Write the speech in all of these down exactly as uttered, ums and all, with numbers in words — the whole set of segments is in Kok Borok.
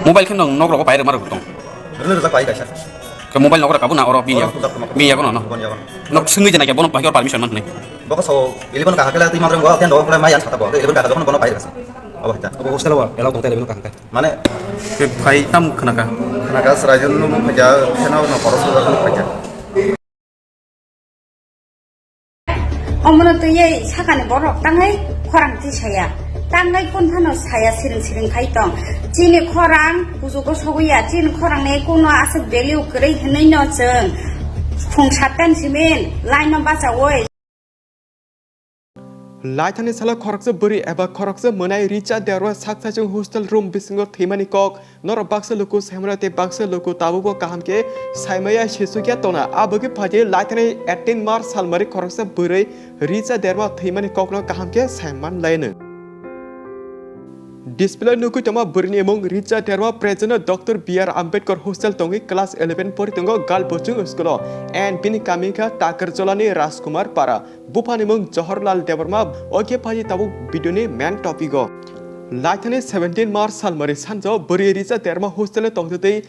Mobile khe nwng nok rogo pai rwma rwgwi tong. Rwno rwjak pai kaisa. Khe mobile nok rok abo na oro bini yago. Oro sujak tongma. Bini yago no, no. Bini yago. Nok swngwi je na khe bono bahai permission man hwnwi. Bokha so eleven ka hakhe la twi man rwgo, ten do khlai mai yan sata bo. Eleven ka hakhe jokhon bono pai rwgasa. Abo hita. Abo hostel o allow tong eleven ka hakhe. Mane khe phai tam khna kha. Khna kha srai jun no phai ja, khena no koros ko no phai ja. Omono twiwi sakani borok tangwi khorang tisaya. Tangwi kun phano saya siring siring khai tong. Chini khorang kujugo sogwi ya, chini khorangni kuno aswk value kwrwi hwnwi no chwng phung sattan simin laino bachaui. Laithani salo khoroksa bwrwi eba khoroksa mwnai Richa Derwa sak saichung hostel room bisingo thwimani kok. Norok baksa luku saimano tei baksa luku tabukbo kaham khe saimaya sisukya tongna. Abogwi phaidi laithani eighteen March salmari khoroksa bwrwi Richa Derma thwimani kokno kaham khe saiman laino. Display nugwi tongma bwrwini mung Richa Derma, present o Doctor B R Ambedkar hostel tongwi class eleven pori tongo, Girl Bochung school o, and bini kami kha Takarjolani Rajkumar Para. Buphani mung Johorlal Debbarma, o khe phaidi tabuk video ni main topic o. Laithani seventeen March salmari sanjao bwrwi Richa Derma hostel o tongtwtwi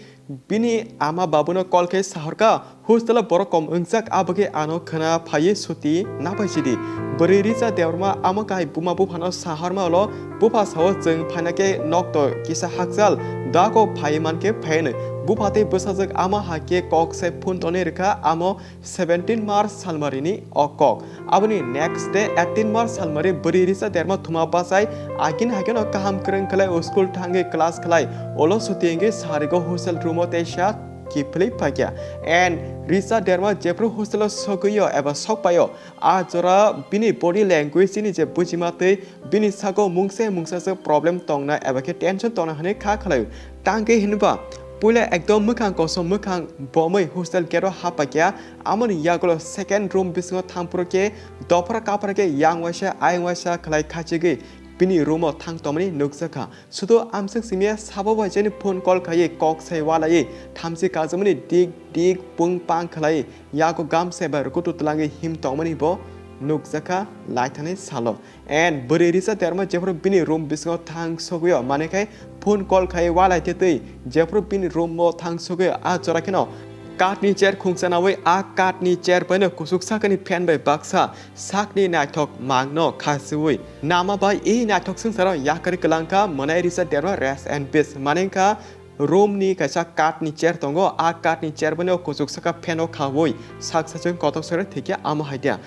bini ama babuno call khe sahorkha, hostel o borok kom wngjak, abagwi ano khwna phaiwi suti napaisidi. Bwrwi Richa Debbarma amo kahai buma buphano sahorma ulo, bupha sao chwng phaina khe nok to kisa hakchal, dako phaiwi mankhe phaino. Bupha tei bwsajwk ama hai khe kok se phone tonwi rwkha, amo seventeen March salmarini o kok. Aboni next day eighteen March salmari bwrwi Richa Derma thuma bachai, akin haikeno kaham kwrwng khlai o school thangwi class khlai, olo suti wngwi sarigo hostel room o teisa kiphilwi phaikha. And Richa Derma jephru hostel o sogwio eba sokpaio, a jora bini body language chini je bujima tei bini sago mungsa mungsa se problem tongna eba khe tension tongna hwnwi kha khlaio. Tangwi hinba puila ekdom mwkhang kosom mwkhang bomwi hostel gate o hapakya, amoni yagulo second room bisingo thangphuru khe dophra kaphra khe yang waisa ayang waisa khlai khachigwi bini room o thang tongmani nukjakha. Sudo amswk simiya sabo bai jani phone call khaiwi kok sai walaiwi thamchi kajamani dik dik pung pang khlaiwi yago gamsa bai rukutu twlangwi him tongmani bo nukjakha laithani salo. And bwrwi Richa Derma jephru bini room bisingo thang sogwio, mane khai phone call khai walai tei twi jephru bini room o thang sogwio, a jora kheno kathni chair khungsa nawi a kathni chair baino kusuk sakani fan bai baksa sakni naithok mangno khasiwi nama bai e naithok swngcharo yakarwi kwlangkha mwnai Richa Derma rest and peace, mane wngkha room ni kaisa kathni chair tongo, a kathni chair baino kusuk saka fan o khawi sak sachung kotok sore thikya amo hai dia.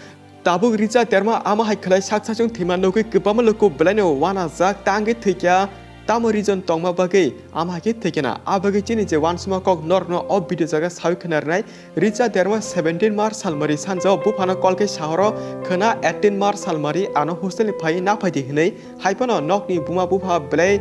Tabuk Richa Derma ama hai khlai sak sachung thwima nugwi kwbangma luku belaino wanajak tangwi thwikya, tamo reason tongma bagwi ama hai khe thwikya na. A bagwi chini je wansukma kok norokno o video jaga sawi khna rwnai. Richa Derma seventeen March salmari sanjao buphano call khe sahoro khwna eighteen March salmari ano hostel ni phai naphaidi hwnwi, haiphano nokni buma bupha belai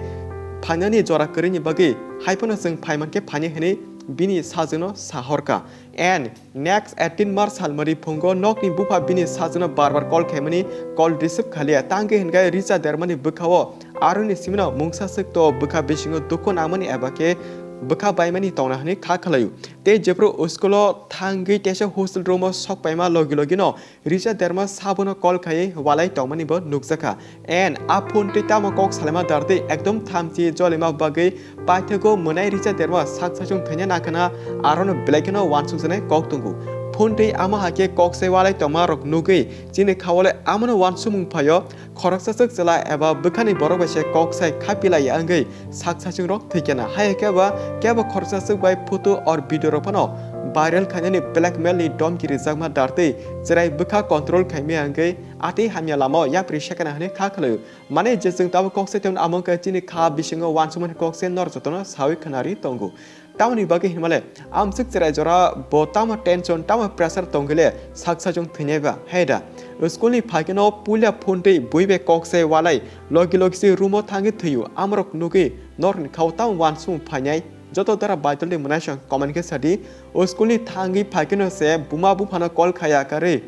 phainani jora kwrwini bagwi haiphano chwng phaimankhe phaini hwnwi bini sajwkno sahorkha. And next eighteen March salmari phungo nokni bupha bini sajwkno bar bar call khaimani call receive khaliya, tangwi hwnkhe Richa Dermani bwkhao aroni simino mungsa swk to bwkha bisingo dukhu nangmani eba khe bwkha baimani tongna hwnwi kha khlaio. Tei jephru school o thangwi teisa hostel room o sok paima logi logino Richa Derma sabono call khaiwi walai tongmani bo nukjakha. And a phone twi tamo kok salaima dar twi ekdom thamchi jolima bagwi paithago mwnai Richa Derma sak sachung thwina nakhana arono belai kheno wansukjaknai kok tongo. Phone twi ama hakhe kok se walai tongma rok nugwi chini khawale amono wansukmung phaio, khoroksa swk chwla eba bwkhani borok bai se kok sai khapilai ya wngwi sak sachung rok thwikena. Hai khe ba kebo khoroksa swk bai photo or video rok phano viral khainani blackmail ni domki rijakma dar twi chwrai bwkha control khaimaya wngwi atwi hamya lama o yapri sekena hwnwi kha khlaio. Mane je chwng tabuk kok se tongmani amo wngkha chini kha bisingo wansukmani kok se nor jotono sawi khwnari tongo. Tamoni bagwi hinmale amswk chwrai jora bo tamo tension, tamo pressure tongwile sak sachung thwinai ba? Hai da. School ni phaikeno puila phone twi bui bai kok se walai logi logi se room o thangwi thwio. Amorok nugwi norokni khao tamo wansukmung phainai? Joto dara baitolni mwnaisong comment khe sadi. O school ni thangwi phaikeno se buma buphano call khaiya karwi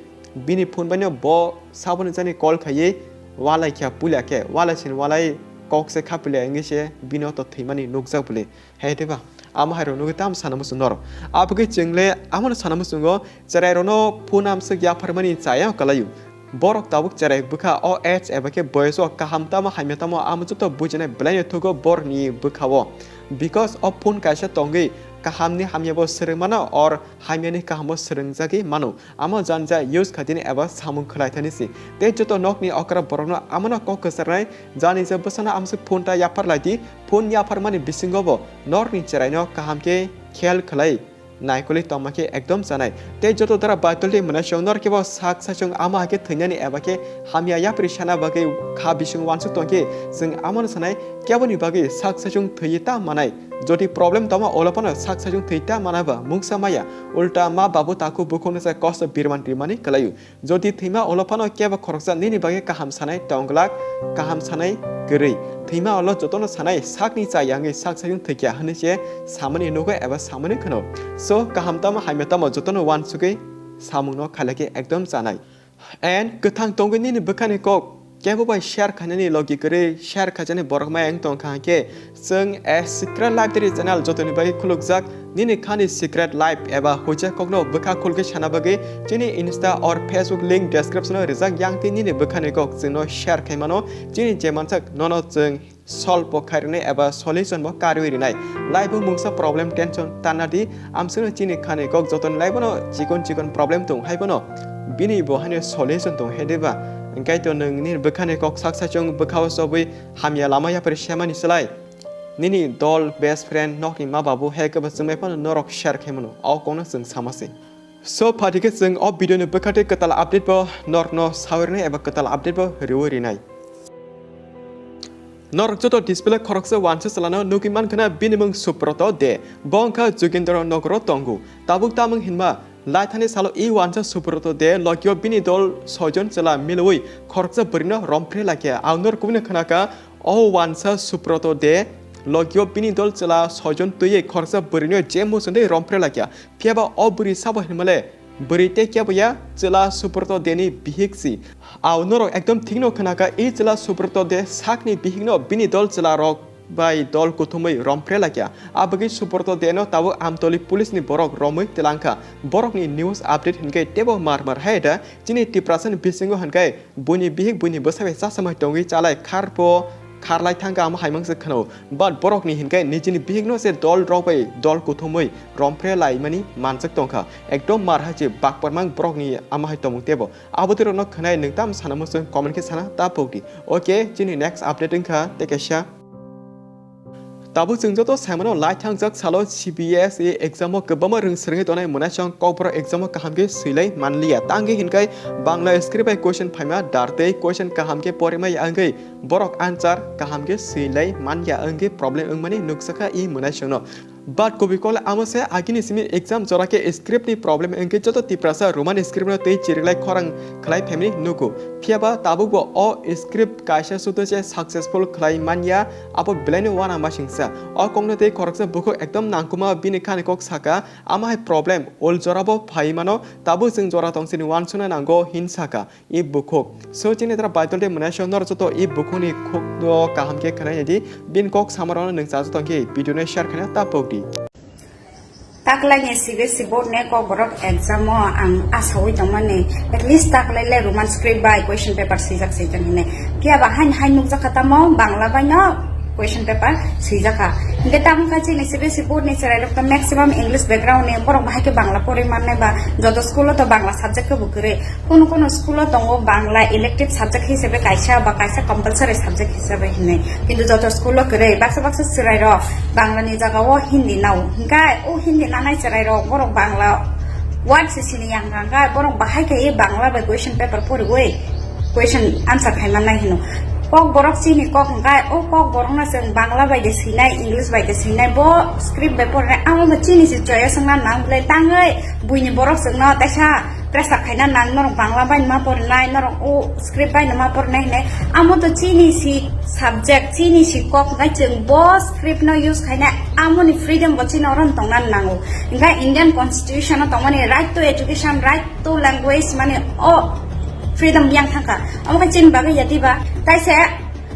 bini phone baino bo saboni jani call khaiwi walai kha puila khe, walai sin walai kok se khapile wngwi se bini oto thwimani nukjak bwle. Hai tei ba, amo hai rok nugwi tamo sana muchung norok. Abagwi chwng le amo no sana muchungo, chwrai rok no phone amswk yapharmani chaya kwlaio. Borok tabuk cherai bwkha o age eba khe boyos o kaham tamo hamya tamo amo joto bujinai belai no thugo borok ni bwkha o. Because o phone kaisa tongwi kaham ni hamya bo swrwng mano or hamya ni kaham bo swrwng jagwi mano. Amo jani ja use khaitini eba samung khwlai thani si. Tei joto nok ni okra borok no amo no kok kwcharnai jani je bwsano amswk phone ta yaphar lai di, phone yaphar mani bisingo bo nok ni cherai no kaham khe khel khwlai. Naikolwi tongma khe ekdom chanai. Tei joto dara Baitoldi mwnai chwng nor kebo sak sachung ama hai khe thwinani eba khe hamya yapri sana bagwi kha bising uansuk tong khe chwng amano sanai keboni bagwi sak sachung thwiwi ta manai. Jodi problem tongma olo phano sak sachung thwi ta manaba mungsa maya. Ulta ma babu taku bukhukno se kosto birman rimani kwlaio. Jodi thwima ulo phano kebo khoroksa nini bagwi kaham sanai tong glak, kaham sanai kwrwi. Thwima ulo jotono sanai sakni cha yangwi sak sayung thwikya hwnwi se samani nugo eba samani khwno. So, kaham tamo hamya tamo jotono uansugwi samungno khailakhe ekdom chanai. And kwthang tongwi nini bwkhani kok kebo bai share khainani logi kwrwi share khaijani borok maya wng tong kha hwnkhe, chwng a secret library channel jotoni bagwi khulukjak. Nini khani secret life eba huicha kokno bwkha khulgwi sana bagwi chini Insta or Facebook link description o rijak, yang tei nini bwkhani kok chwngno share khai mano. Chini je mansak nono chwng solve bo khai rwnai eba solution bo karwi rwnai. Life o mungsa problem tension tanna di, amswkno chini khani kok jotoni life o no chikon chikon problem tong hai bono bini bo haino solution tong hai diba. Hwnkhe to nwng nini bwkhani kok sak sachung bwkha o chobwi hamya lama yapri semani slai nini dol, best friend, nokni ma babu hai kebo chwngbai phano norok share khai mano, o kokno chwng sama se. So, phatikhe chwng o video ni bwkha tei kwtal update bo norokno sawi rwnai eba kwtal update bo riwi rinai. Norok joto display khoroksa uansa chwlano nugwi mankha na bini mung Subrata De, bo wngkha Jogendra Nagar o tongo. Tabuk tamung hinma laithani salo i uansa Subrata De logio bini dol soijon chwla milwi khoroksa bwrwino rompre lakya. Ang norok kubuni khwnakha, o uansa Subrata De logio bini dol chwla soijon twiwi khoroksa bwrwino je muchungtwi rompre lakya. Phiyaba o bwrwi sabo hinmale bwrwi tei kebo ya, chwla Subrata De ni bihik si. Ang norok ekdom thikno khwnakha, i chwla Subrata De sakni bihikno bini dol chwla rok bai dol kuthumwi rompre lakya. Abagwi Subrata De no tabuk Amtoli police ni borok romwi twlangkha. Borokni news update hinkhe teibo mar mar hai da chini Tiprasa ni bisingo hinkhe buini bihik buini bwsa bai chasamai tongwi chalai kharpo kharlai thangkha amo hai mangsa khwnao. But borokni hinkhe nijini bihikno se dol rok bai dol kuthumwi rompre laimani manjak tongkha. Ekdom mar hai se bakparmang borokni amo hai tongmung teibo. Abo twi rokno khwnai nwng tam sana muchung comment khe sana ta pokdi. Okay, chini next update wngkha tei kaisa. Tabuk chwng joto saimano lai thangjak salo C B S E exam o kwbangma rwng swrwngwi tongnai mwnaisong kokborok exam o kaham khe swilai manliya. Tangwi hinkhai Bangla script bai question phaima dar tei question kaham khe porimai wngwi borok answer kaham khe swilai manya wngwi problem wngmani nukjakha i mwnaisongno. But kubui kole amo se agini simi exam jora khe script ni problem wngkhe joto Tiprasa Roman script no tei chiriklai khorang khlai phaimani nugo. Phiyaba tabukbo o script kaisa sudo se successful khlai manya, abo belaino uanamasingsa. O kokno tei khoroksa bukhuk ekdom nangkukma bini khani kok saka, amo hai problem ol jorabo phai mano, tabuk chwng jora tongsini uansukna nango hin saka. I bukhuk. So, chini dara Baitol de mwnai so nor joto i bukhuk ni khuk do kaham khe khwnai di. Bin kok samarano nwng cha joto khe video no share khna ta pok di. Taklai ni C B S E board ni kok borok exam o ang asawi tongmani, at least taklai le Roman script bai question paper swijak swijak hinwi. Phiya ba hain hain nukjak kha tamo Bangla bai no question paper swijak kha. Hinkhe tamo kha chini C B S E board ni cherai rok to maximum English background ni, borok bahai khe Bangla pori mannai ba, joto school o to Bangla subject khe bo kwrwi. Kuno kuno school o tongo Bangla elective subject hisabe kaisa ba kaisa compulsory subject hisabe hinwi. Kintu joto school o kwrwi, baksa baksa cherai rok Bangla ni jaga o Hindi nao. Hinkhe o Hindi nanai cherai rok borok Bangla word se sini yang kha, hinkhe borok bahai khe Bangla bai question paper poriwi question answer khai mannai hino. Kok borok chini kok hinkhe o kok borok no chwng Bangla bai de swinai, English bai de swinai, bo script bai porinai, amo bo chini se choice wngna nang bwle tangwi buini borok chwngno teisa pressure khaina nang, norok Bangla bai ma porinai, norok o script bai ma porinai hinai. Amo to chini si subject, chini si kok hinkhe chwng bo script no use khainai, amoni freedom bo chini oro tongna nango. Hinkhe Indian constitution o tongmani right to education, right to language, mane o freedom yang thangkha. Omo khe chini bagwi ya diba? Taise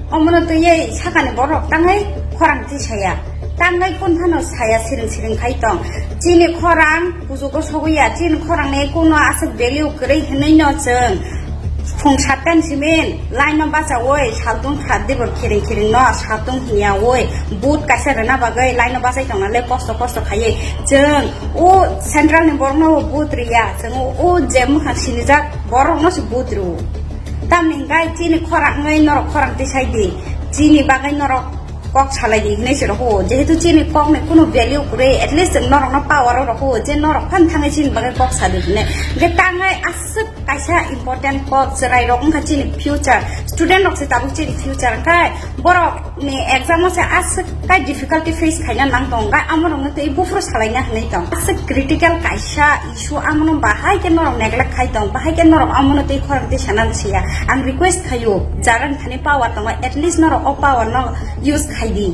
omono twiwi sakani borok tangwi khorang tisaya. Tangwi kun phano saya siring siring khai tong. Chini khorang kuchugo sogwi ya, chini khorang ni kuno aswk value kwrwi hinwi no chwng Khung sattan simin line no bachawi saltung khat dibor khiring khiring no saltung hiyawi but kaisa rena bagwi line no bachai tongna le kosto kosto khaiwi chwng o central ni borok no but riya, chwng o je mukhang sinijak borok no se but ru. Tamni hingkai chini khorang wngwi norok khorang tisai di, chini bagwi norok kok salai di hinwi se rokho, jehetu chini kok ni kunu value kwrwi, at least chwng norok no power o rokho je norok phan thangwi chini bagwi kok sadi hinwi. Hingke tangai aswk kaisa important kok chwrai rok wngkha chini future, student rok se tabuk chini future, hingkai borok ni exam o se aswk kai difficulty face khaina nang tong, hingkai amo rok no tei buphuru salaina hinwi tong, aswk critical kaisa issue, amo no bahai khe norok neglect khai tong, bahai khe norok amo no tei khorang tei sana siya. Ang request khaio, jara ni thani power tongo, at least norok o power no use khai di.